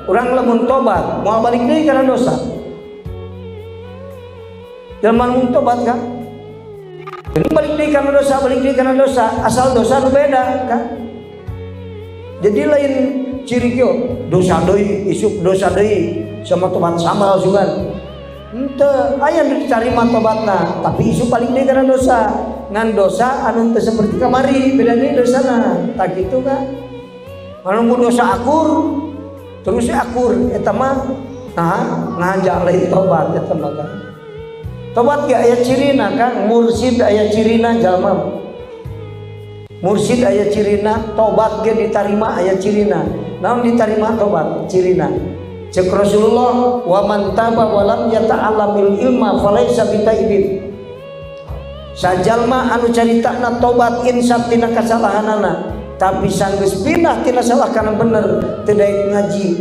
Urang lamun tobat moal balik deui kana dosa. Jelema mun tobat kan jadi balik deui kana dosa, balik deui kana dosa, asal dosa nu beda kan. Jadi lain ciri kieu, dosa deui, isuk dosa deui, sama tobat sama sugan. Henteu, aya nu ditarima tobatna, tapi isuk balik deui kana dosa. Ngan dosa anu teu seperti kamari, beda deui dosana. Tak kitu kan. Anu dosa akur, terus akur eta mah nah ngajak lain tobat eta mah kan. Tobat ge aya cirina kan, mursid aya cirina jalma. Mursid aya cirina, tobat ge ditarima aya cirina. Naon ditarima tobat cirina? Cek Rasulullah, wa man taba wa lam yata'allamil ilma falaisa bitaibin. Sajalma anu caritana tobat insaf tina kasalahanana, tapi sanggeus pindah tina salah kana bener, teu daek ngaji.